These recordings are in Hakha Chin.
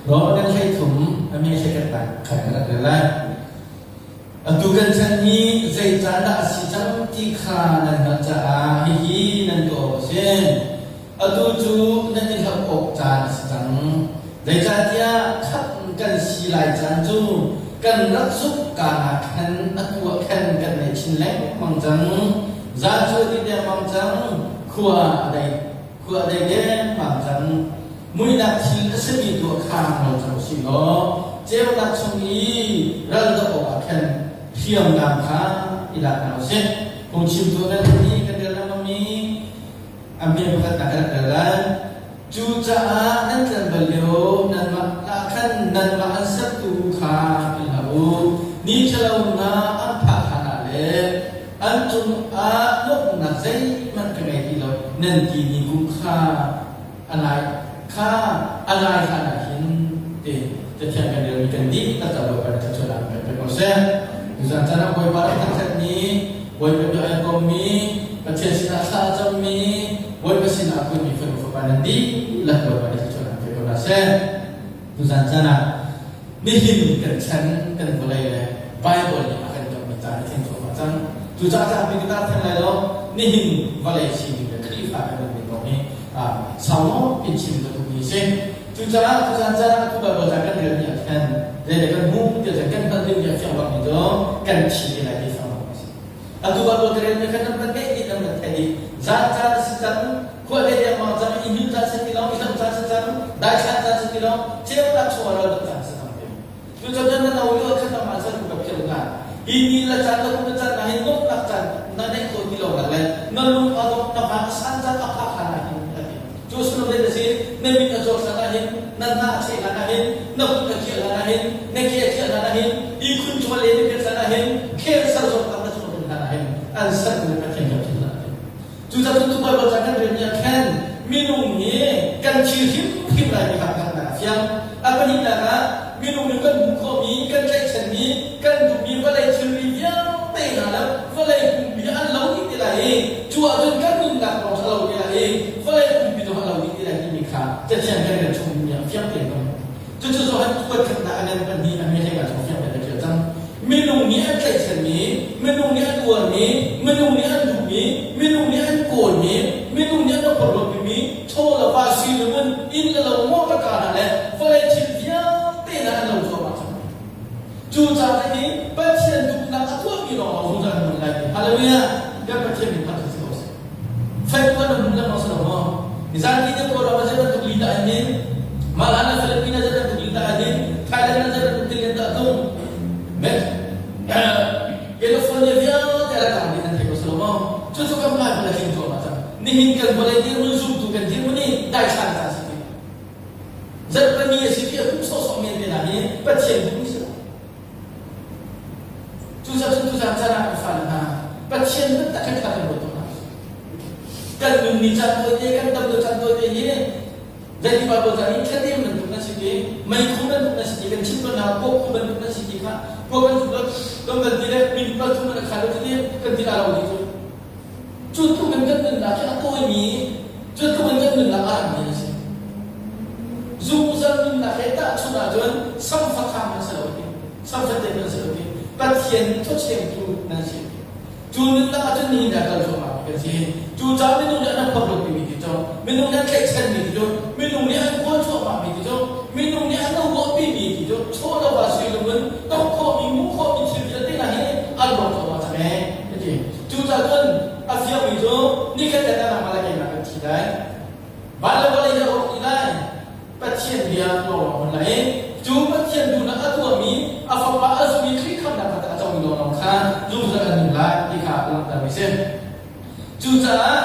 Rom kan 13 a mi hlekatnak khan kan rak rel lai. Atu kan chan hi zei caan dah a si cang ti kha nan hngalh caah hihi nan tuah awk a si. Atu cu nan i hlauh awk caan a si cang. Zeicahtiah khamh kan si lai caan cu kan rak zumh kaan ah khan atu ah khan kan nei chin lengmang cang. Zan cu a ti dengmang cang, khua a dei khua a dei dengmang cang. Muihnak thil a simi tuah kha ngol cang usih law ceunak chung i ral doh awkah khan hriamnam kha i lak hna usih. Phungchimtu nan nih kan rel lengmangmi a hme pakhatnak kan rak rel lai. Cucaah nan tlanval lio nanmah ah khan nanmah an sertu kha philh hlah u. Ni ṭhalo hna an phah hlan ah le an cungah nuamhnak zeihmanh ka ngei ti lo nan ti ni kum kha a lai kha a lai hlan ah hin te Cathiang kan relmi kan dihlak ah Bawipa nih thluachuahnak kan pek ko seh. Tuzan caan ah Bawipa rak thangṭhatmi, Bawipa bia ai kommi, Pathian sinah thla a cammi, Bawipa sinah a kunmi fanu fapa nan dihlak Bawipa nih thluachuahnak pe ko hna seh. Tuzan caan ah nihin kan chan kan vawlei le Bible nih a kan kammi caan a tling cuahmah cang. Cucaah tlangpi ka tar theng lai lo. Nihin vawlei sining le Khrihfa kan nunning kong hi sau nawn in chim ka duhmi a si. Cucaah tuzan caan ah atu Bible ca kan relmi ah khan zeidah kan hmuh ti kan hngalh dingmi a fiang bakmi cu kan thi te lai ti fiang bakmi a si. Atu Bible ka relmi khan nan van ngeih dih nan van theih dih. Zan caan a si cang, khua le dengmang cang, i hngilh caan si ti lo, i hlam caan si cang, daithlan caan si ti lo, ceunak chung ah ral doh caan si cang ti. Cucaah na no lio khan nangmah chan ka philh hna. Hi ni le caan le kum le caan ah hin nuamhnak caan na neih khawh ti lo nak le na lung a dongh na hma a san caan a phak hlan ah hin a ti. Cu sullam le na si na mit a zawt hlan ah hin na hna a cheh hlan ah hin na kut a khiah hlan ah hin na ke a khiah hlan ah hin ihkhun cung a len i philh hlan ah hin cancer zawtnak na chuah hlan ah hin an sertu le Pathian kan philh hlan ah hin Cucaah cun tu Baibal ca kan relmi ah khan minung hi kan thi hrimhrim lai ti kha hngalhnak a fiang. A pahnihnak ah minung nih kan hmuh khawhmi, kan tlaihchanmi, kan duhmi vawlei thilri vialte hna le vawlei pumpi an lo dih ti lai i cu ahcun kan nunnak lawng a lo ti lai i vawlei pumpi zong a lo dih ti lai timi kha Cathiang kan rel chung mi ah fiang tein kan hmuh. Cucu Johan kuatkhatnak a ngan pahnih a meheng ah cun fiang tein a ṭial cang. Minung nih an tlaihchanmi, minung nih an uarmi, minung nih an duhmi, minung nih an kawlmi, minung nih an phorhlawtpimi chaw le va sui le ngun, inn le lo mawṭa hna le vawlei thil vialte hna an lo cuahmah cang. Cucaah hi Pathian duhnak a tuahmi lawng zungzal an hmun lai ti. Hallelujah! Kan Pathian min thangṭhat si ko seh. Fekfuan na hmun lengmang si lo maw? Nizan ti te Kawlram ah zei bantuk lita an hin, Malan le Philippines ah zei bantuk lita an hin, Thailand ah zei bantuk thil an dah tung. California vialte a tang ding nan thei ko si lo maw? Cucu kan hmai hmanh a tling cuahmah cang. Nihin kan vawlei dirhmun zumtu kan dirhmun hi daithlan caan si ti. Zarhpini a si ti a hmuh sawhsawh men te hna hi Pathian duhmi si lo. Cucaah cun tuzan caan ah kan fale hna Pathian taktak kan kha kan ruat hna. Kan nun ni caan tawite, kan dam lo caan tawite hi zeiti Bible caan hi thladem bantuk nan si ti, meikhu bantuk nan si ti, kan chim tawn hna, kuak khu bantuk nan si ti kha kuak kan zuk kan kan ti le min pal thum an khai lo ti kan ti la lo ti cu. Cu tluk in kan nunnak hi a tawimi, cu tluk in kan nunnak a rangmi a si. Zungzal nunnak he tahchunh ahcun samfakhang nan si lo ti, samfatem nan si lo ti, Pathian thawchengtu nan si ti. Cu nunnak ahcun nihin ah kal cuahmah mi kan si. Cu caah minung nih an rak phorhlawtmi ti cu, minung nih an tlaihchanmi ti cu, minung nih an kawl cuahmahmi ti cu, minung nih an ruahpimi ti cu, chaw le va sui loin tongh khawhmi, hmuh khawhmi thil vialte hna hi an rawk cuahmah cang ee, a ti. Cucaah cun a fiangmi cu nikhat le nangmah le keimah kan thi lai. Van le vawlei hi a rawk dih lai. Pathian bia lawnglawng hmun lai i cu Pathian duhnak a tuahmi a fapa a zummi Khrih khamhnak kha a comi lawnglawng kha zungzal an nung lai ti kha a langhtermi si. Cucaah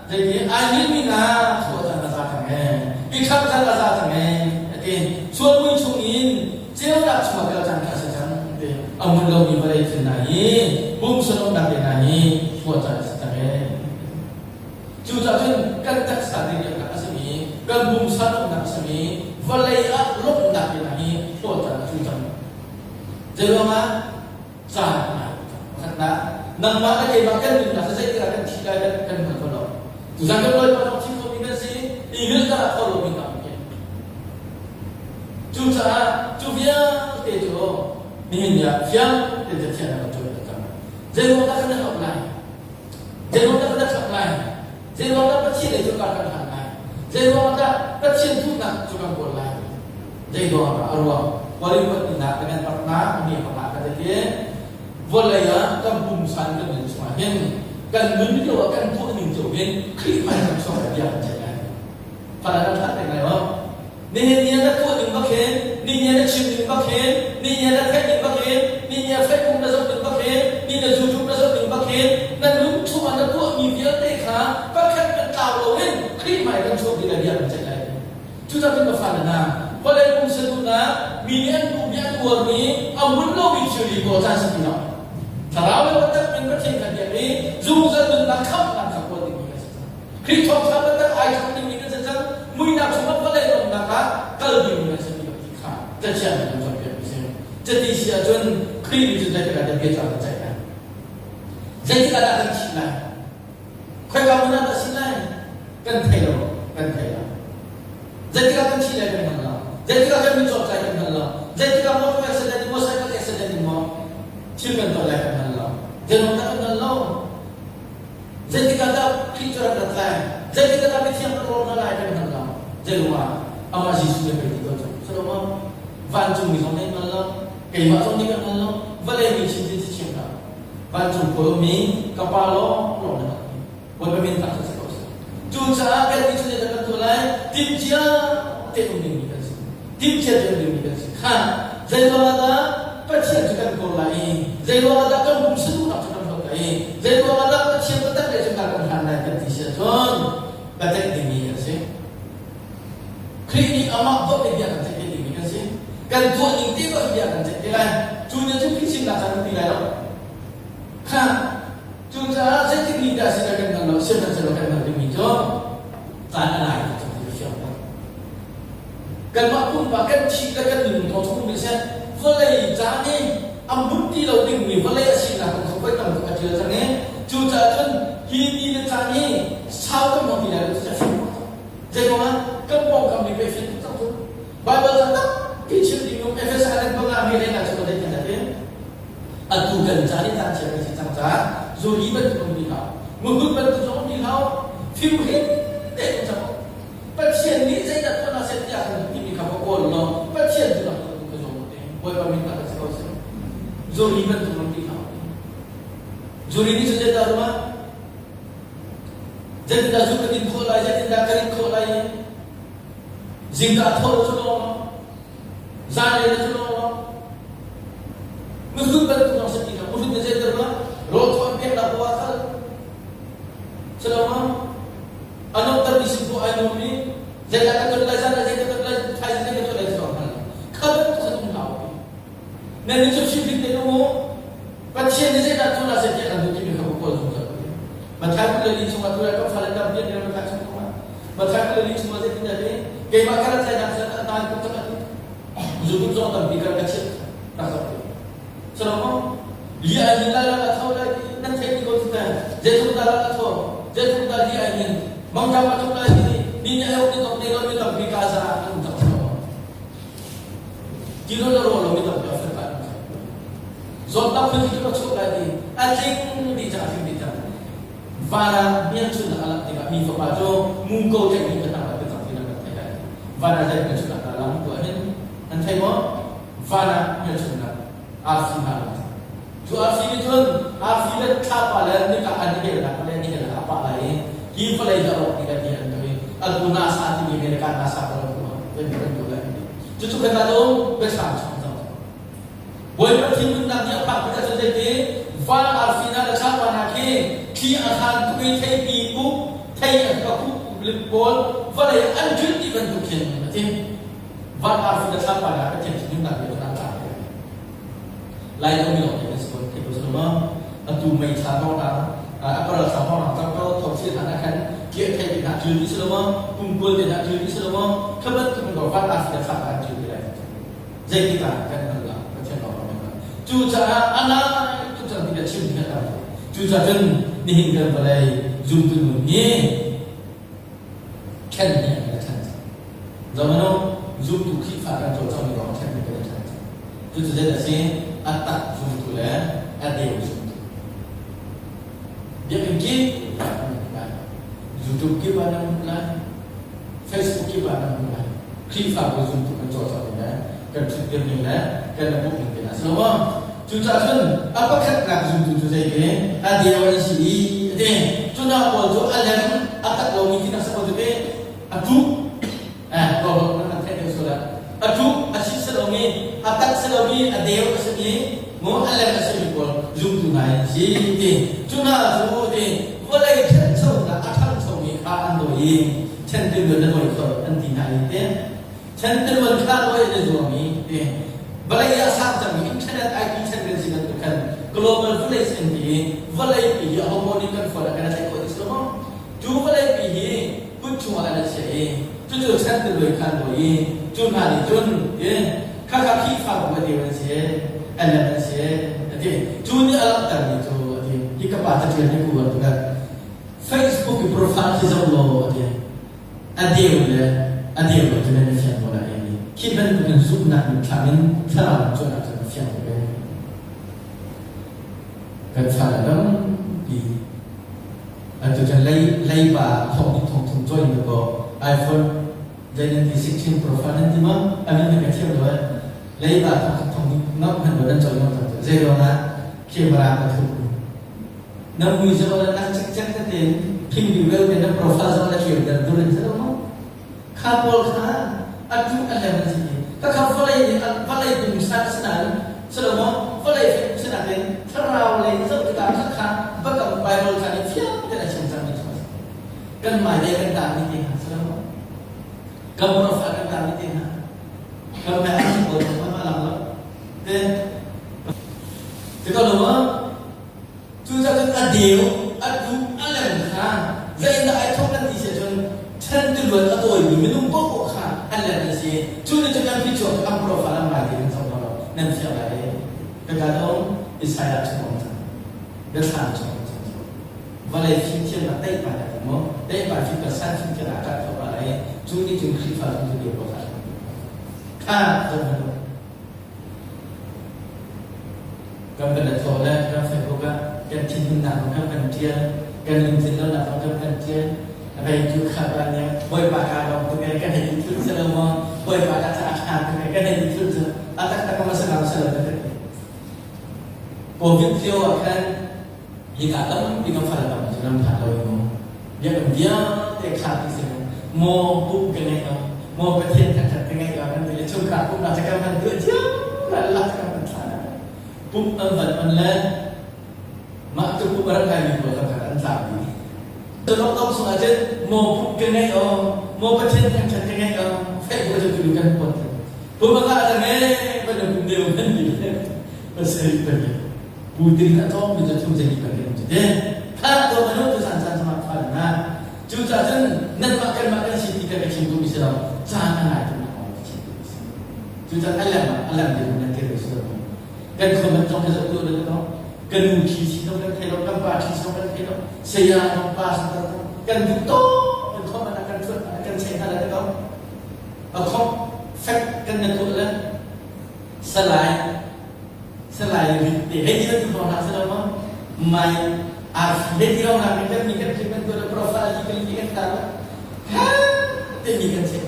zeiti ai hngilhmi hna chuah caan a za cang ee, i khamh caan a za cang ee, a ti. Sualmui chungin ceunak chungah kal caan kha a si cang ti. A hmun lomi vawlei thil hna hi pumsa nuamhnak te hna hi chuah caan a si cang ee. Cucaah cun kan taksa diriamnak a simi, kan pumsa nuamhnak a simi, vawlei ah lawmhnak te hna hi hlawt caan a cu cang. Zeiruangah caan a pakhatnak nangmah le keimah kan nunnak cu zeitikah kan thi lai kan kan hngal kho lo. Tuzan kan Bawipa zong thi khomi kan si, i hngilh kan ah kho lomi tam khi. Cu. Cucaah cu vialte cu nihin ni ah fiang tein Pathian a kan cawnpiak cang. Zeiruang dah kan i hlauh lai? Zeiruang dah kan i ṭhangh lai? Zeiruang dah Pathian lei cu kar kan hlan lai? Zeiruang dah Pathian duhnak cu kan kawl lai? Zeiruang dah a ruang? Korin pahnihnak kan kan paknak mi pakhat kan ti vawlei ah kan pumsan kan nun chungah hin kan nun lio ah kan tuah ning cio hin Khrihfa kan chuak bia kan ceih lai. Fala kan ṭhat lai maw? Nihin ni na tuah ning bak hin, nihin na chim ning bak hin, nihin na theih ning bak hin, nihin Facebook na zoh ning bak hin, ni na YouTube na zoh ning bak hin, na nun chungah na tuahmi vialte kha pakhat kan tlau loin Khrih hmai kan chuak ding bia kan ceih lai. Cucaah ka fale hna, vawlei pumsa duhnak, mi nih an duhmi an uarmi, a hmun lomi thilri kawl caan si ti lo. Thlarau le biatak in Pathian kan biak i zungzal nunnak khamhnak kha kawl dingmi kan si cang. Khrih thawngṭha biatak ai thawk dingmi kan si cang. Muihnak chungah vawlei lawmhnak ah kal dingmi kan si ti lo ti kha Cathiang nih kan cawnpiakmi si. Cati si ahcun Khrih nih cun zeitik ah dah bia caan kan ceih lai? Zeitik ah dah kan thih lai? Khoika hmun ah dah si lai? Kan thei lo, kan thei lo. Zeitik ah kan thih lai kan hngal lo. Zeitik ah kan mitcaw tlai kan hngal lo. Zeitik ah motor accident in maw, cycle accident in maw thil kan tuah lai kan hngal lo. Zeiruang dah kan hngal lo? Zeitik ah dah Khrih cu rak rat lai? Zeitik ah dah mithiang kan rawl hna lai kan hngal lo. Zeiruang ah amah Jesuh nih pei ti ko cu. Salomo, vancungmi zong nih hngal lo, keimah zong nih kan hngal lo, vawlei mi chim tin si chim hlah. Vancung khua ummi ka Pa lawng lawng na hngalh. Bawipa min thangṭhat si ko seh. Cucaah kan nih cu zeidah kan tuah lai? Timhcia te um dingmi kan si. Timhcia te um dingmi kan si. Kha zeiruang ah dah Pathian cu kan kawl lai i zeiruang ah dah kan pumsa duhnak cu kan hlawt lai i zeiruang ah dah Pathian biatak lei cu kan kan hlan lai kan ti si ahcun biatak dingmi kan si. Khrih nih amah dawt le bia kan ceih te dingmi kan si. Kan tuah ning te bak bia kan ceih te lai. Cu nih cun Khrih sinah kan ti lai lo. Kha cucaah zeitik ni dah si kan hngal lo, sihmanhsehlaw kan hngalh dingmi cu caan a nai tuk cang ti ka fiang ko. Kanmah pumpak kan thih le kan nun thawng chung nih seh vawlei caan i a hmun ti lo dingmi vawlei a sinak kong kha voi tam tuk a ṭial cang i cucaah cun hi ni le caan hi sau kan hmang ti lai lo ti fiang ko. Zeiruangah kan pawngkam nih pei fian tuk cang cu. Baibal ca tampi chim ding um Efesa le panga mi le hna cu ka theih hna Atu kan caan i caan chia kan si cang caah zuri bantuk um ti hlah. Nguhut bantuk zong um ti hlah. Fimhrin tein um cang. Pathian nih zeidah tuah hna seh tiah kan timi kha va kawl law Pathian tu rak tuah ka zawm te. Bawipa min tak si ko seh. Zuri bantuk um ti hlah. Zuri nih cun zeidah ruah? Zeitindah zu ka din khawh lai, zeitindah ka rin khawh lai? Zingka thawh cu lawng Zanlei na cu lawng Mihrut bantuk lawng si ti hlah. Mihrut na zeiter ma? Rawl thawn pek nak ruah khal. Salama a nomter mi sin ai nuam mi zeidah ka ton lai zan lai zei ka ton lai thaizing zei ka ton lai zong hngal kha bantuk khan um hlah nan ni cu fimfim te mu Pathian nih zeidah tuah la sai tiah kan duh timi kha kawl zungzal Mathai 22 chungah tu kan fale tampi an Mathai chung chungah Mathai 22 chungah zeitin dah ti keimah ka rat lai nak san nai tuk tak ati zukut zong tampi kan ka chiat rak zok ti Solomon li ai min lai la tho lai ti nan thei ti ko tu ta zeitluk dah la tho zeitluk dah li ai min mangkam a tuk lai ti ni ni ai ok ni tok ne lo mi tampi ka za an tak Tirawl le rawl lo mi tampi a fel lai. Zawtnak phun cu ka chuak lai ti a tling dih cang a tling dih cang. Van ah hmelchunhnak a langh tikah mi fapa cu muko tlaih in ka tang lai ka cang ti nan kan theih lai. Van ah zei hmelchunhnak dah lang tuah hin nan thei maw? Van ah hmelchunhnak arfi hna lang cang. Cu arfi nih cun arfi le thlapa le nika an i helnak le ni helnak a pah lai i hi vawlei hi a rawk ti lai ti an tuah i atu NASA timi America NASA ko ram tuah kan tuah lai Cucu kan ta um biathlam chung cang. Bawipa thinhunnak nih a phak tikah cun zeiti van arfi hna le thlapa hna khi thli a hran tuk i theipi kuk thei a kuk pawl vawlei an ṭilh ti bantuk khin a ti. Van arfi le thlapa hna Pathian thinhunnak nih cun an tlak te. Lai lo mi lawng kan si ko thei ko si ma atu mei thla hrawng hna a paral thla hrawng hna cang ko thawchia hna khan kiah thei te hna ṭil ti si lo ma pumkual te hna ṭil ti si lo ma kha bantuk in van arfi le thlapa an ṭil ti lai zeitik ah kan hngal la Pathian lawng kan hngal cucaah a lai tuk cang ti ka chim hi a tam cucaah cun nihin kan vawlei zumtu nun hi ṭhen hi an ka ṭhen zamano. Zumtu Khrihfa kan cawlcangmi ruang ṭhenmi kan i ṭhen cang. Cucu zei a si? A tak zumtu le a deu zumtu. Biakinn kip ah nan hmuh lai. YouTube kip ah nan hmuh lai. Facebook kip ah nan hmuh lai. Khrihfabu zumtu kan cawlcangmi le kan ṭhutdir ning le kan i pumh ning te hna si lo maw? Cucaah cun a pakhatnak zumtu cu zei ti? A deu an si i a ti. Cu hna pawl cu a lem a tak lomi tinak si ko cu ti a ṭuh eh ko nan theih deuh sual a ṭuh a si si lomi a tak si lomi a deu a simi mu a lem a simi pawl zumtu hna an si ti. Cu hna cu ti vawlei ṭhanchonak a ṭhangchomi kha an dawi i ṭhentilun na dawi kho an ti hna i ti. Ṭhentilun kha dawi an i zuam i ti. Vawlei ah sang cangmi internet IT chan kan si bantuk khan global village an ti i vawlei pi hi ahomaw nih kan phone ah kan i tlaih khawh ti si lo maw? Cu vawleipi hi kut chungah an chiah i cucu chan tiluai kha an dawi i cu hna nih cun khakha Khrihfabu a deu an si, a lem an si a ti. Cu nih a langhtermi cu a ti. Hi ka pa caṭial hi ku bantuk Facebook i profile khi zoh law a ti. A deu le a deu lo cu nan i fiang ko lai i khi bantukin zumhnak mithlam in thlarau in cuanh ahcun a fiang ko ve. Kan fale tampi Atu cun leiba thong hnih thong thum cawi in kaw iPhone zei nan ti 16 Pro fa nan ti maw? A min na ka thiam lo eh. Leiba thong khat thong hnih ngam hman lo nan cawi ngam cang cu. Zei ruangah camera pathum. Na mui zoh le nak cikcek tete phing ding rel te na profile zoh le clear der dur in si lo maw? Kha pawl kha atu a lem an si ti. Ka kha vawlei nih vawlei pungsan a si nain Salomo vawlei fek si nain thlarau lei zoh tikah kha kha biakam Bible kha nih fiang tein a chim cangmi cu a si. Kan hmailei kan tahmi te hna Salomo kan profile kan tahmi te hna kan hmai a si pawl zong a lang lo. Te Tikah lo Cucaah cun a deu, a duh, a lem kha zeidah ai thawk an ti si ahcun chan tiluan a dawimi minung paohpaoh kha an lem an si. Cu nih cun an phichuak an profile an ngai ti kan zoh lo nan fiang lai i ka um Isaiah chung um cang biathlam chung um cang vawlei fimthiamnak teihpa na ti maw teihpa fimthiam san fimthiamnak a ṭah thawk lai cu nih cun Khrihfa zumtu deu pawl kha kha zoh hmanh Kan van i thawh le kan Facebook ah kan thinhunnak kong kan van ṭial, kan lungtlin lonak kong kan van ṭial. Vei cu kha pa nih Bawipa kaa lawm tuk ee kan hei i thulh si lo maw? Bawipa ka caah ṭha tuk ee kan hei i thulh cu a taktak maw si lo si lo ka ti. Covid lio ah khan hika tampi kan fale tam cu nan phan lo i mu. Biakinn vialte khar ti si maw pum ka ngeih lo maw Pathian thangṭhat ka ngeih lo kan ti le chungkhar pumnak cu kan van tuah cio la lak kan van thla pum an van on le mah cu pum a rak ngaimi pawl kan khat an tla dih. Cu lockdown chung ah cun maw pum ka ngeih o maw Pathian thangṭhat ka ngeih o Facebook cu tu kan pon pum a ngah cang ee van pum deu kan ti le pasarih pahnih Putin a cawngmi cu thum zei kan um cu te kha to manu tu san caan chungah fa na cu ca cun nanmah kanmah kan si ti kan ka chim duhmi si lo caan a ngai tu na kong ka chim duhmi si cu caan a lem a lem ding nan ti si lo kan comment zong ka zoh tu le to kan nu thi si zong kan thei lo kan pa thi zong kan thei lo saya zong pa zong kan duh to kan comment kan thuat kan chei hna le to a khop fek kan na tuah le salai Salai rit te hei ti bantuk hna hlah selaw ma mai arfi hei ti rong nak kan mi kan thim kan tuah profile li kan li kan tar ha te mi kan chim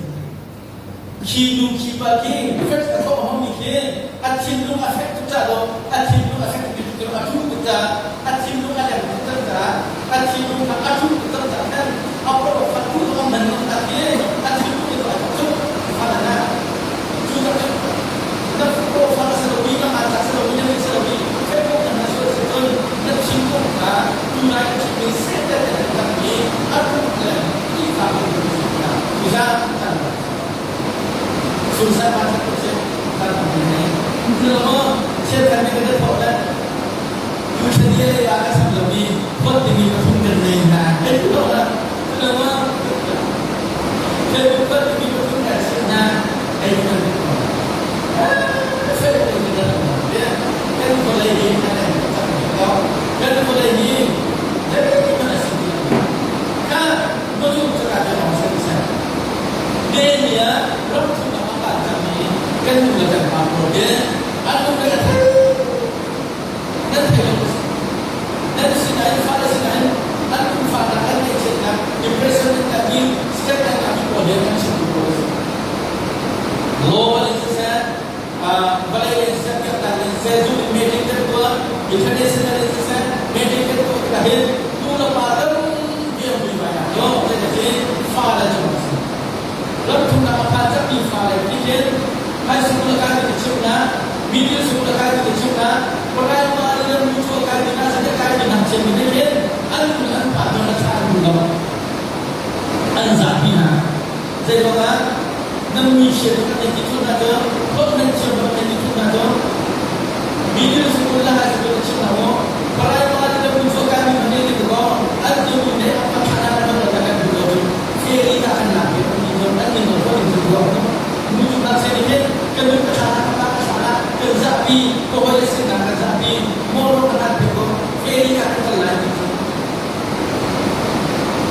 khi nu khi pa khi first a thawk hong mi khi a thinlung a fek tuk ca do a thinlung a fek tuk tuk a thu tuk ca a thinlung a lem tuk cang ca a thinlung kha a thu tuk cang ca khan a profile tu a man ngam ta khi a thinlung a tuk fa na cu cun Na profile a si lomi, na hmanthlak si lomi, na min si lomi Facebook na hman sual a si cun na thingkung kha tunai a ṭhitmi sehter in an tammi a ruh le Khrihfa bu na si tikah tuzaan caan suicide hmanthlak tu si kan tam nei. Culo chiakhat nih kan thawh le tuchan i lei ah ka chim lomi phot dingmi pathum kan nei hna. Hei tu lo la. Culo Facebook phot dingmi pathum kan chim hna. Hei tu kan Kan vawlei hi a leng cangmi ko. Kan vawlei hi zeihmanh a si ti lo. Kha nuzul cakah biakam a si seh. Nehemiah ram thumnak a kai. Kan nu le kan pa pawl hi an lung le a thei nan thei lo nan sinain fale sinain an lungfahnak an ngaihchiatnak depression an ngahmi stress an ngahmi pawl hi an chim duh pawl a si. Global in siseh vawlei in siseh biaknak in siseh zung in meeting kan tuah international in siseh meeting kan tuah tikah hin nu le pa tampi an buaibainak cu zei a si fale cung a si. Ramthumnak a phan cangmi fale nih hin high school a kaimi ka chimh hna, middle school a kaimi ka chimh hna, primary le mucu a kaimi hna, zatek kaimi ngakchia mi nih hin an nu le an pa nawl a thlah an duh lo. An zapi hna. Zeiruangah nan muichia tuk an nan ti thut hna cu, holh nan thiam lo an nan ti thut hna cu, middle school le high school a chim hna mu, primary le mucu a kaimi hna nih ti kaw an nu nih an pa thlah hna an kan duh lo cu ferry ka kan lak i an min an min lo in cu ruang nu cu ngakchia nih hin kan nun ka thla ka pa ka thla kan zahpi ka hawi le sinah kan zahpi motor ka hlan pek ko ferry ka kan kal lai ti cu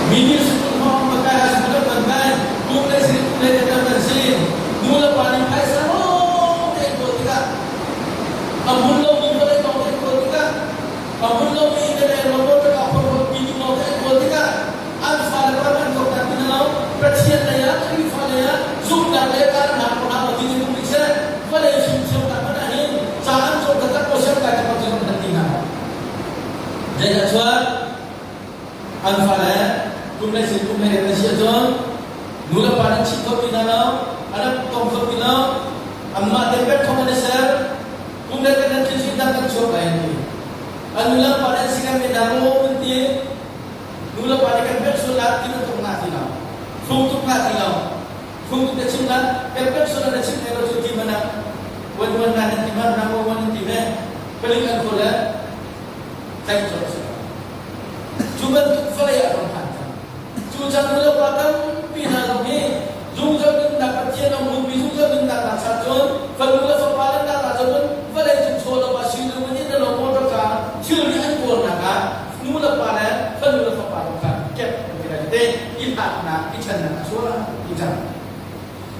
mi nih sukun hong ma kai ha sukun kan kai kum le sin kum le kan kan si nu le pa nih phaisa lawng te ko tikah a hmun lo mi vawlei lawng te ko tikah a hmun lo mi le motor ka phor mi lawng te ko tikah An fale ram an tuaktan ti lo. Pathian lei ah, Khrihfa lei ah zumhnak le karhnak kong ah ti ning rih seh. Vawlei fimthiamnak hmanh ah hin ca an cawn taktak ko siang kai taktak cu an ti hna. Zeidah chuan an fale kum le sin kum le an si ahcun nu le pa nan chim kho ti hna lo, an rak tong kho ti lo, anmah te pek thong an i ser, kum le kan nan thil dang kan chuak lai an ti. An nu le pa nan si kan me dang an ti. Nu le pa nih kan pek sual lai ti bantuk ngah ti lo. Thlung tuk ngah ti lo. Thlung tuk na chim lan, kan pek sual na chim lo cu ti man ah wan wan na nan ti man na wan wan ti ve. Palik an khaw le tlaih colh si. Cu bantuk vawlei ah ram phan cang. Cu cang nu le pa tampi hna zong hi zungzal nunnak Pathian a hmunmi zungzal nunnak nak sa cun fanu le fapa le nak ah cun vawlei cung chaw lo ah sinum in le motor ka thilri an kawlnak ah nu le pa le fanu le fapa zong kha kep an ti lai te i hlaknak i ṭhennak a chuak i cang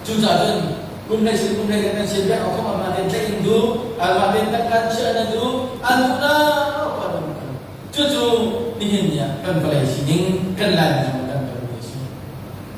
cucaah cun kum hlei sin kum hlei kan sin biak awk amah ten tlaih in duh amah ten tangka chiah na duh an duh na pa duh cucu nihin ni ah kan vawlei sining kan lai zong kan ton mi a si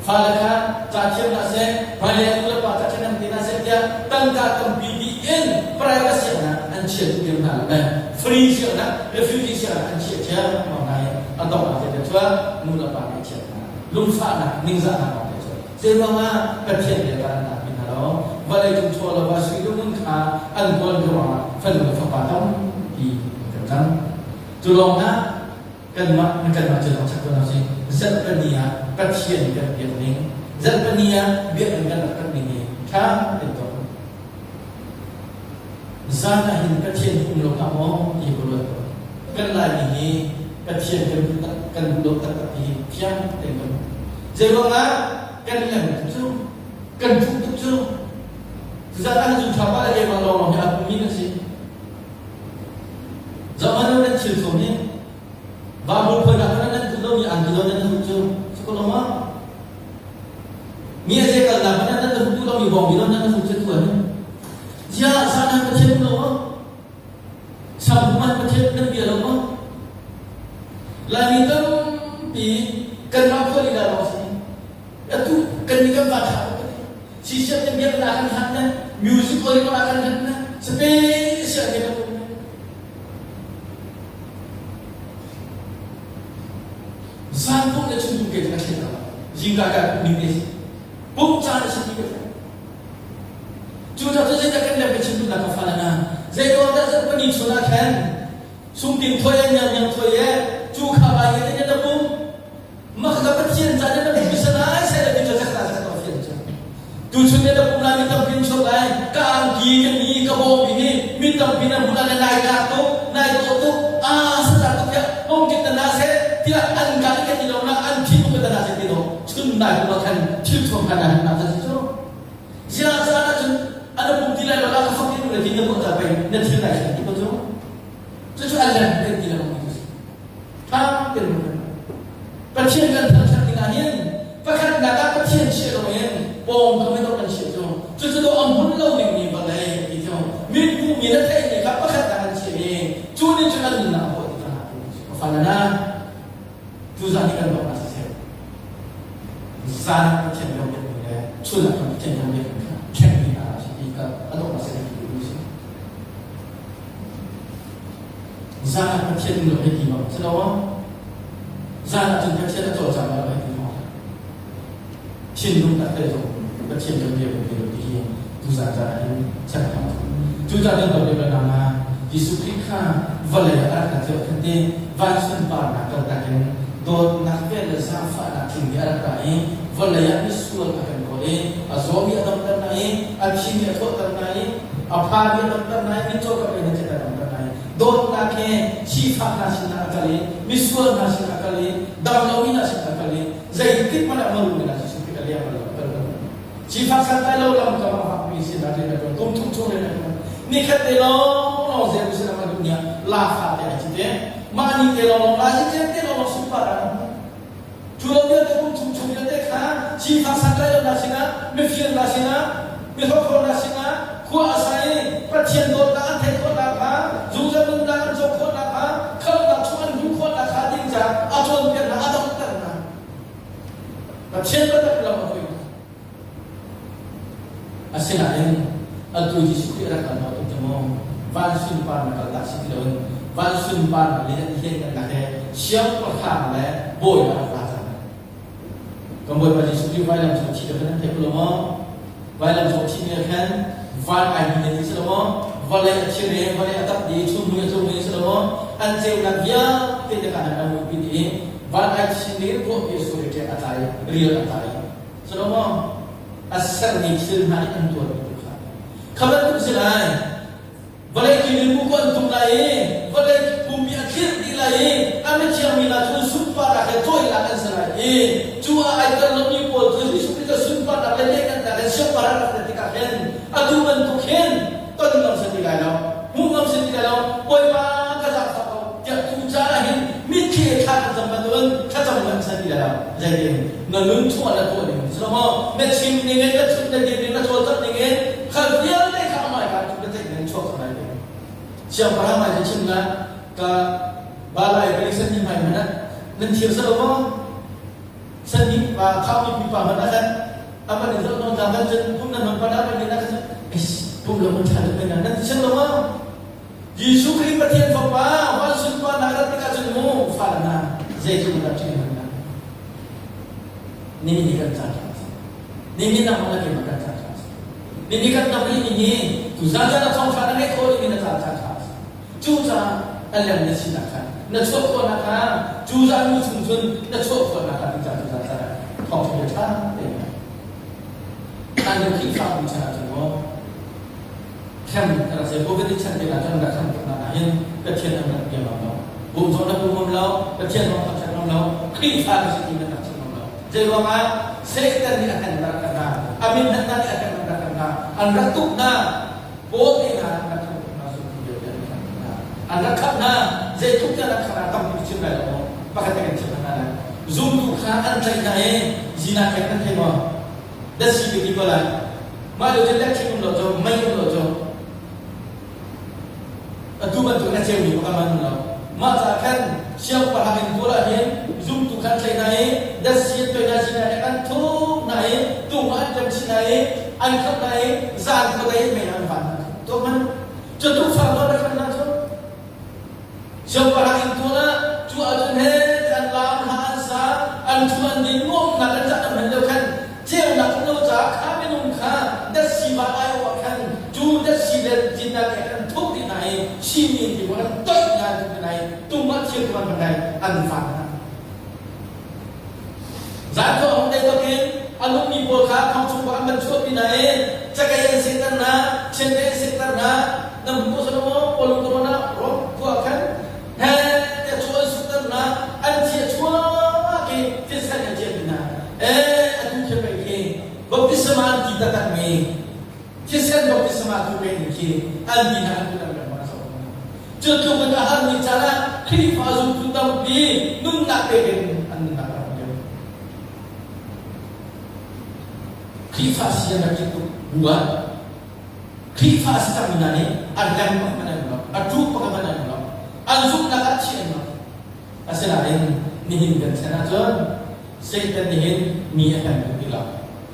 Fale kha ca thiam hna seh, hmailei nu le pa ca ṭhahnem te hna seh tiah tangka tampi dih in private sianginn an chiah duh lio hna lo le free sianginn refugee sianginn an chiah ṭhiamṭhiam hna i a donghnak te cun nu le pa nih chiat hna lungfahnak ningzahnak kong te cu zeiruangah Pathian bia kan an hna lo vawlei cung chaw lo ah sui lungun kha an kawl ruangah fanu le fapa tampi an kan cang cu lawng hna kanmah na kanmah cu zong chak ko si zarhpini ah Pathian kan biak ning zarhpini ah biakinn kan rak rak ning hi ṭha tein tuak zan ah hin Pathian um lo hlah maw ti ka ruat ko kan Laimi hi Pathian kan duh tak kan duh lo taktak ti hi fiang tein kan zeiruangah kan lem tuk cu kan thuh tuk cu zan ah hin ṭha pa le keimah lawng hi a pumi kan si Zohhmanh nan thil thuam hi Bible phuainak kha nan duh lomi an duh lo nan duh cu si ko lo maw? Mi a zei kalnak hmanh nan duh duh lomi bawngbi lo nan duh cu tu an Ziah sana Pathian lo maw? Sanghuman Pathian nan bia lo maw? Laimi tampi kanmah khua lila lawng si. Atu kan nih kan va ṭha ko ka ti. Sisiam nih biakinn ah kan hlat na, music hall ah kan hlat na, special ke kan um na. Zan pumh le chun pumh ke ka thlen lo. Zingka ka ning te si. Pumh caan a si ti ka thlen. Cu ca cu zeidah kan lem ka chim duhnak ka fale na. Zei ruang dah zan pani chun ah khan sungting thoi an nyang nyang thoi e cu kha ba ye ne na pum Mah kha Pathian ca nih na pum sanai sai le cu zakta zakta fian cu. Tuchun ne na pum lai mi tampi in chuak lai ka angki ka ni ka bawm hi mi tampi na hmun ah nai tlak tuk nai dawh tuk a sa tuk tiah hong kit na se tiah an ka ka ti lo na an thi tuk na se ti lo chun nai pum ah khan thil thuam khan na na cu zia caan ah cun an pum ti lai lo la ka fak ti le ti na ta pei na thil nai thlen ti ko cu cucu an lem kan ti lo Ṭha tein Pathian kan thangṭhat dingah hin pakhatnak ah Pathian chiah loin pawngkam i dawh kan chiah cu cucu dawh a hmun lo dingmi vawlei. Zan ah Pathian kan biakmi le chun ah kan Pathian kan biakmi kha ṭhenmi hna a si ti kha a dawh a si ti duhmi a si. Zan ah Pathian in lo hei ti bang si lo maw? Zan ah cun Pathian a cawlcang lo hei ti maw? Thinlung tak te zong Pathian kan biak ti lo ti hi tuzan caan ah hin chan a hmang. Cucaah cun dawt le nama Jesuh Khrih kha vawlei ah a rak kan ceuh khan te van sunparnak kaltak in dawtnak vel le zaangfahnak tling nih a rak ra i vawlei ah misual a kan kawl i a zawmi a damter hna i a thimi a thawhter hna i a phami a damter hna i mitcaw ka pe na chet a damter hna i dawtnak he sifak hna sinah a kal i misual hna sinah a kal i damlomi hna sinah a kal i zeitik hmanh ah maru hna Jesuh Khrih a liam lo kal lo sifak santlai lo lam kam a fakmi sinah rian a ṭuan kum thum chung rian a ṭuan nikhat te lawng lawng Jerusalem a duh ni ah lafa te ai cite mah ni te lawng lawng la si te lawng lawng sunpar ah Cu lo vialte kum chung chung vialte kha sifak santlai lo hna sinah, mifir hna sinah, mihrokhrawl hna sinah khua a sa i Pathian dawtnak an theih khawh nakhnga, zungzal nunnak an cawk khawh nakhnga, khamhnak chung an luh khawh nakhnga ding caah a cawnpiak hna, a donghter hna. Pathian biatak lam a hruai hna. Asinain atu Jesuh Khrih a rak kal hna tuk maw van sunparnak kal tak si ti loin van sunparnak le lianhngannak he siangpahrang le bawi a rak ra cang. Kan Bawipa Jesuh Khrih vailam cung thi kha nan thei ko lo maw? Vailam cung thi mi khan van ai mi nan si lo maw? Vawlei a thir i vawlei a tap i chunmui a tlung i si lo maw? An ceunak vialte te kha an mui pi i van ai chin ni ruahpi a sur i ṭek a tlai rial a tlai Solomon a sermi thil hna nih an tuarmi tu kha kha bantuk si lai vawlei ki bu ku an tum lai i vawlei pumpi a thlirh dih lai i a mithiangmi hna cu sunparnak he cawihnak an si lai i cu ah ai tel lomi pawl cu Jesuh Khrih cu sunparnak le lehkhannak he siangpahrang rak rat tikah hin atu bantuk hin ton ngam si ti lai lo hmuh ngam si ti lai lo Bawipa ka zaangfah ko tiah tu caan ah hin mitthli he thla kan cam bantukin thlacam kan si ti lai lo zeitin na nun chuah na tuah ning si lo maw na chim ning in na chut na dir ning na cawlcangh ning in khal vialte kha amah ka tu na theih ning chuak cang lai ding siangpahrang mai cu chim na ka balai ka san ni hmai hmanh nan thir sa lo maw san ni pa khau ni pipa hmanh ah khan aman in zon non kan cun pum nan man pa na ni na kan pum lo mun tha lu na nan chim lo maw Jesuh Khrih Pathian Fapa van sunparnak rat tikah cun mu fa hna zeitluk dah ṭih hna nihin ni kan caan ṭha nihin nangmah na keimah kan caan ṭha nihin kan dam rih ni hi tuzan caan ah thawngṭha na ngeih khawh rih mi na caan caan ṭha cucaah a lem na sinak kha na chuah khawhnak kha cu zan nu chung cun na chuah khawhnak kha tuzan tuzan caan ah thawngṭha bia ṭha tein an Khrihfabu chan ah cun maw Khem ka rak si. Covid chan te ah cun rak khem tuk nak ah hin Pathian an rak bia ngam lo. Bum zong na bum ngam lo, Pathian zong thangṭhat ngam lo, Khrihfa ka si ti na rak chim ngam lo. Zei ruangah Satan nih a kan rak kan hna, a min hna nih a kan rak kan hna, an rak tuk hna, Paul te hna an rak khamh tuk hna, zumtu vialte an rak khamh hna. An rak khamh hna, zeitluk tiang rak khamh hna tampi chim lai lo maw? Pakhat te kan chim hna lai. Zumtu kha an tlaih hna i zina kek nan thei maw? Datsi ka ti ko lai. Mah lio cu electric um lo cu, mei um lo cu. Atu bantuk na ceumi pakhat man um lo. Mah caah khan siangpahrang in tual ah hin zumtu khan thlei hna i datsi an toi hna sin ah an thuk hna i tung ah an ṭem chih hna i an khamh hna i zan khuadei mei an van hna. Tuah hmanh. Cu tukfang tuah na khan hna cu. Siangpahrang inn tual ah cu ahcun he an laam hna an sa an thu an din nuamhnak an cah hman lio khan ceunak um lo caah kha minung kha datsi va aiawh ah khan cu datsi le cinnak he an thuk dih hna i simi ti an toih hna an thuk hna i tung ah thir tuan hna i an van hna Zan cu a hung dei bak in a nungmi pawl kha thong chung an van chuahpi hna i cakei an sehter hna, chiandeih an sehter hna. Na hmu ko maw? Paul ko na Rom khua khan he tiah chu an sukter hna, an thi a chuak i thisen a ciah hna. Eh, atu khi pei khi baptisma an ti taktakmi thisen baptisma tu pei khi an ti hna an tu kan ma so. Cu tluk in a harmi caan ah Khrihfa zumtu tampi nunnak pek in an nunnak a rak liam. Khrihfa si an rak ṭih tuk bu ah Khrihfa si cangmi hna nih an leng bak hmanh an lo, a ṭuk bak hmanh an lo, an zumhnak ah chih an lo. Asinain nihin kan chan ahcun Satan nih hin mi a hlen duh ti lo.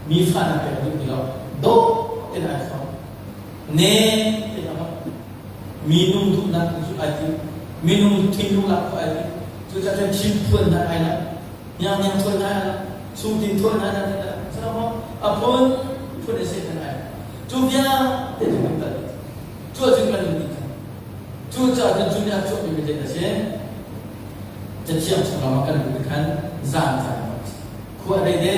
Mi fahnak pek a duh ti lo. Dawh tein ai thawk. Nem tein a holh. Minung duhnak tu cu ai tim. Minung thinlung lak khawh ai tim. Cucaah cun thil phuan hna ai lamh. Hnianghniang thuan hna ai lamh. Sungtin thuan hna ai lamh. A phun phun in Satan ai lamh. Cu vialte cu kan tal. Cu ahcun kan nun dih cang. Cucaah cun cu nih a chuahmi mi zeidah a si? Cathiang chung lawngah kan luh khan zan caan a si. Khua a dei de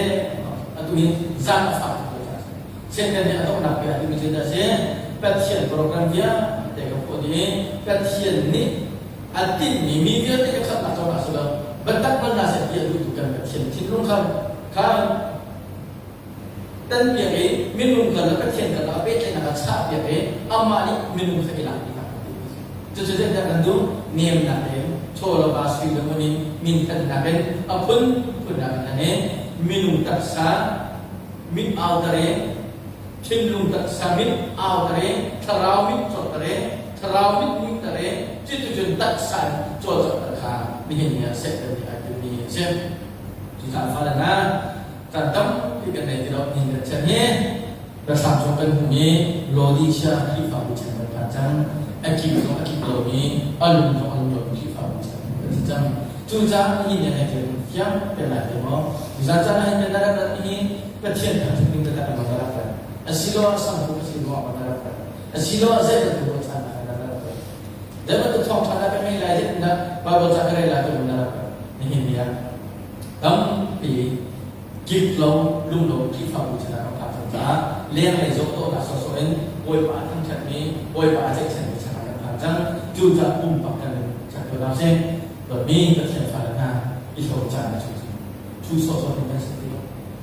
atu hin zan a fak tuk caah Satan nih a donghnak bia timi cu a si? Pathian program vialte ka phuah dih i Pathian nih a tinhmi mi vialte ka khamhnak cawn ah si lo biatak bal hna seh ti a duhtu kan Pathian thinlung khan khan tanpiak i minung kal le Pathian kal ah pehtlaihnak a chahpiak i amah nih minung kha i lak ti hna cucu zeidah kan duh nemnak in chaw le va sui le ngun in minthannak in a phunphun ah kan i minung taksa mit auter i thinlung taksa mit auter i thlarau mit cawtter i thlarau mit muihter i cuticun taksa in cawlcanghter kha nihin ni ah Satan nih ai timmi a si. Cucaah fale hna Caan tampi kan nei ti lo ni kan chan hi biathlam zong kan hmu i Laodicea Khrihfabu chan kan phan cang. A kip zong a kip lomi, a lung zong a lung lomi Khrihfabu chan kan si cang. Cucaah nihin ni ah hin fiang kan lai te maw? Zan caan ah hin kan rak rat hi Pathian thangṭhat ding taktak in kan rak rat. Asiloah sangpum a si ruangah kan rak rat. Asiloah zei bantuk ruahchannak kan rak rat. Zei bantuk thawngṭha dah kan ngei lai, zeitindah Baibal ca ka rel lai ti kan rak rat. Nihin ni ah tampi kip lo lunglo Khrihfabu sinah kan phak cang caah lenglei zawtawhnak sawhsawh in Bawipa a thangṭhatmi Bawipa a tlaihchanmi sinah kan phan cang. Cucaah pumpak kan in ṭhat ko hna sih. Dawtmi Pathian fale hna i hlawm caan a cu cu sawhsawh ding kan si ti lo.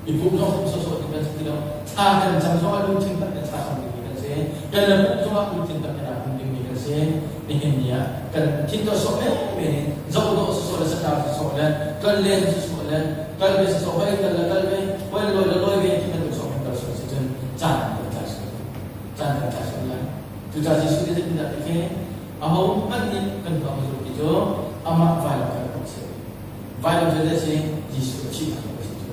I pumh zong pumh sawhsawh ding kan si ti lo. Thla kan cam zongah lungthin tak in thla cam dingmi kan si. Kan le pumh zongah lungthin tak in aa pum dingmi kan si. Nihin ni ah kan thin tuah sawh menmen in zoh dawh sawsawh le satar sawsawh le kal len sawsawh le kal ve sawsawh hoi kal le kal ve hoi lawi le lawi ve ti bantuk sawh kan kal sual si cun caan kan tlai sual caan kan tlai sual lai. Cucaah Jesuh nih zeitindah ti khi aho hmanh nih kan tuah ka ti cu amah vailam kan rak si. Vailam cu a si Jesuh a thihnak a si cu.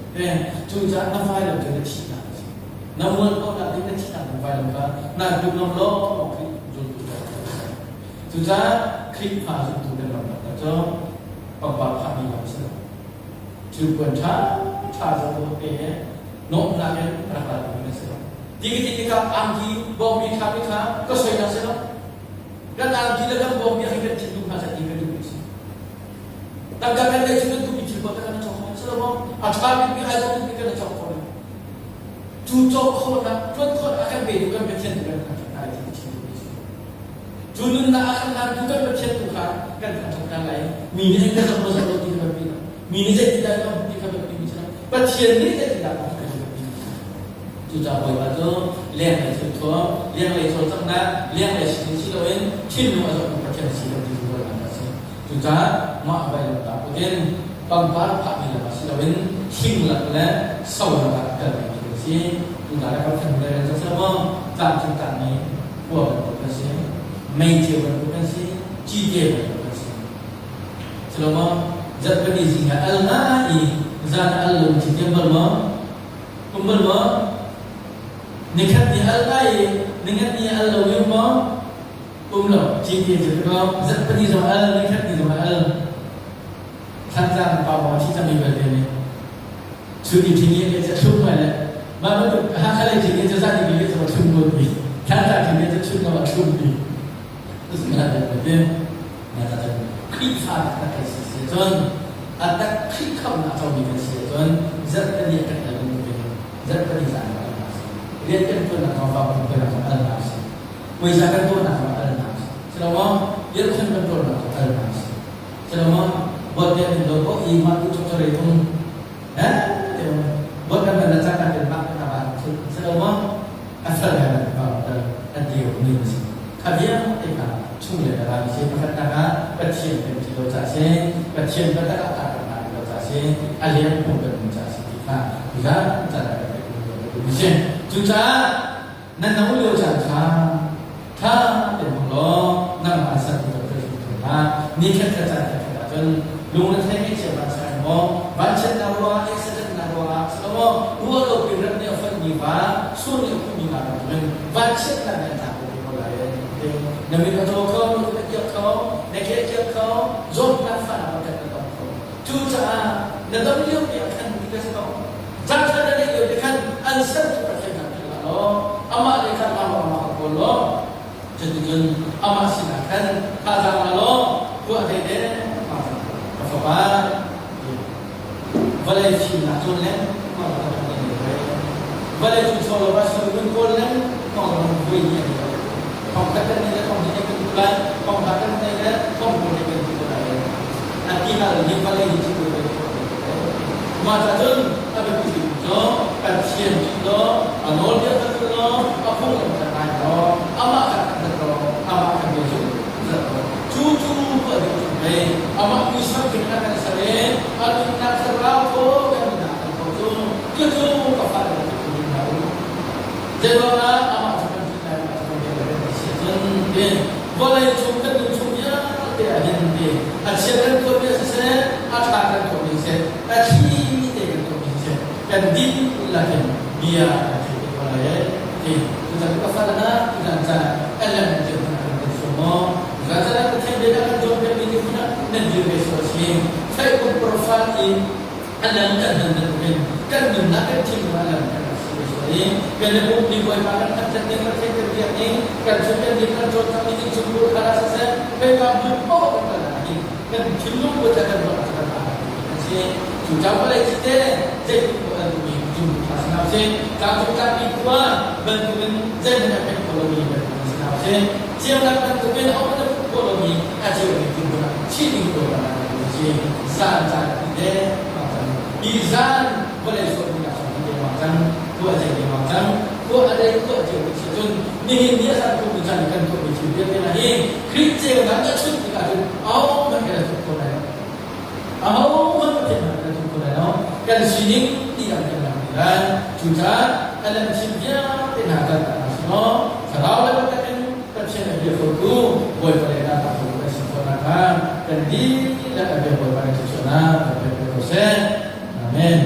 Cucaah na vailam cu na thihnak a si. Na mual phonak ding na thihnak ding vailam kha naa duh ngam law Khrih zultu kan si. Cucaah Khrihfa zultu kan ram taktak cu pangpar phahmi lam a si lo. Thil puan ṭha ṭha zoh te he nuamhnak in rak la ding a si lo. Ti ka ti tikah angki bawmmi ṭha mi kha ka soinak si lo. Kan angki le kan bawmmi ah kan thinlung hna ti kan duhmi si. Tangka kan ngeih cu kan duhmi thil kha kan cawk kho si lo maw? A ṭha bikmi ai dawh bikmi kan cawk kho lo. Cu cawk khawhnak, ṭuan khawhnak a kan petu kan Pathian tu kan thangṭhat hna lai ti chim duhmi si. Cu nunnak a kan hlantu kan Pathian tu kha kan thangṭhat hna lai. Mi nih an kan zoh maw zoh lo ti kha biapi lo. Mi nih zeitindah kan ti kha biapi mi si lo. Pathian nih zeitindah kan ti kha biapi mi si. Cucaah Bawipa cu lenglei thilthuam, lenglei cawlcanghnak, lenglei sining si loin thinlung a zohtu Pathian si kan ti zungzalnak a si. Cucaah mah vailamtah put in pangpar phahmi lam ah si loin thing lak le so lak ah kalmi thil a si. Cucaah le kan le kan zoh maw tlamtling tlakmi khua bantuk kan si, meiceu bantuk kan si, cite bantuk kan si. Silo zarhpini zing ah al ngai i zan al lung thin tiam bal maw? Um bal maw? Nikhat ni al ngai i ningat ni al lo mi um maw? Um lo. Cite cu ko zarhpini zong al, nikhat ni zong al. Thantlang pa maw thi cangmi belte nih chun i thing i a thlum ngai le mah bantuk Hakha lei thing i cu zan i cu a thlum ngut mi Thantlang thing i cu chun lo a thlum mi Khrihfa taktak kan si si ahcun a tak Khrih khamhnak a comi kan si ahcun zarhpini a kan al bantukin zarhpini zan ah al hna si. Rian kan ṭuannak zong fa kan ṭuannak zong al hna si. Puaisa kan tuahnak zong al hna si. Silomaw rianṭuan kan ṭuannak zong al hna si. Silomaw bawt kan in lo ko i mah tu chokchore um eh bawt kan kan cang kan mah kan ba silomaw a fel ngai mi pa a dir mi a si. Kha vialte kha chung le ka si pakhatnak ah Pathian kan ṭih lo caah si, Pathian biatak ah kan hna lo caah si, a leng phung kan um caah si ti kha zan caan ah kan theih khawh mi si. Cucaah na no lio caan kha ṭha tein hmang law nangmah san tu kan hrim hna. Ni khat khat caan khat khat ahcun lung na thei ngeih cia bang sai. maw vanchiatnak ruangah accidentnak ruangah si lo maw ruah lo pin ram nih a fonhmi va sur nih a khuhmi nga bantukin vanchiatnak nih a tlak ko te ko lai. Na mit a caw kho, na kut a kiak kho, na ke a kiak kho, zawtnak fahnak a kan na tong kho. Cucaah na dam lio te ah khan ti ka si ko. Caan ṭha na neih lio te khan an sertu Pathian kha philh hlah law amah le kha hlah law amah kha kawl law cuticun amah sinah khan thazaang la law tuah te te ka fapa vawlei fimnak cawn lengmang ka rak nei ve. Vawlei cu chaw lo ah sui kawl lengmang ka rak vui ni an lo. Thong khat kan nei le thong hnih kan duh lai, thong hra kan nei le thong hmu kan duh lai. A ti hal hi vawlei hi cu ve Mah ca cun a biapi bik cu Pathian ṭih law, a nawlbia kha zul law, a phunglam kha ngai law, amah kha thangṭhat law, amah kha bia zungzal law, cu cu tuah ding cu pei amah muisam in a kan ser i a nunnak thlarau thaw kan nunnak kan thaw cu cucu ka fale cu ka ding hna u. Zeiruangah amah cu kan ṭih lai, amah cu kan biak lai kan ti si ahcun ti vawlei cung kan nun chung vialte ah hin ti a chia kan tuahmi siseh, a ṭha kan tuahmi siseh, a thli te kan tuahmi siseh, kan dihlak in bia kan theih te ko lai ti tutan ka fal na tutan caan alam te hmanh kan kan suam maw tutan caan ah Pathian bia kan cawnpiakmi te hmanh ah nan dir ve sual si Facebook profile i alam kan hman bantukin kan nunnak kan thinlung alam kan rak si ve sual i kan i pumpi Bawipa kan thangṭhat ning Pathian kan biak ning kan chun kan din kan cawn ning innchungkhur kha siseh khoika hmun paoh kan kal ah hin kan thinlung put le kan ruahnak kan an si. Cu cang vawlei ci te zeitluk ko an duhmi zum tha si hna usih. Tlangcung tlangpi khua bantukin zeihmanh a pek kho lomi bantukin si hna usih. Ciamnak bantukin a um a put khawh lomi a ceumi thinhun ah chih ding Bawipa nak in si. Zan caan ti te mang cang. Hi zan vawlei sualmi nak chung ti mang cang. Khua a cei mang cang. Khua a dei khua a ceu si cun nihin ni a san khawhmi caan kan tuahmi thil vialte hna hi Khrih ceunak a chunh tikah cun ahohmanh kan thup kho lai lo. Ahohmanh Pathian hmanh kan thup kho lai lo. Kan sining ti dang kan lang ti lai. Cucaah a lam thim vialte hna kan hna sinaw thlarau le biatak in Pathian a bia khotu Bawipa le hna kan kan si khawh nakhnga kan dihlak a bia Bawipa nih thluachuahnak kan pek ve ko seh. Amen.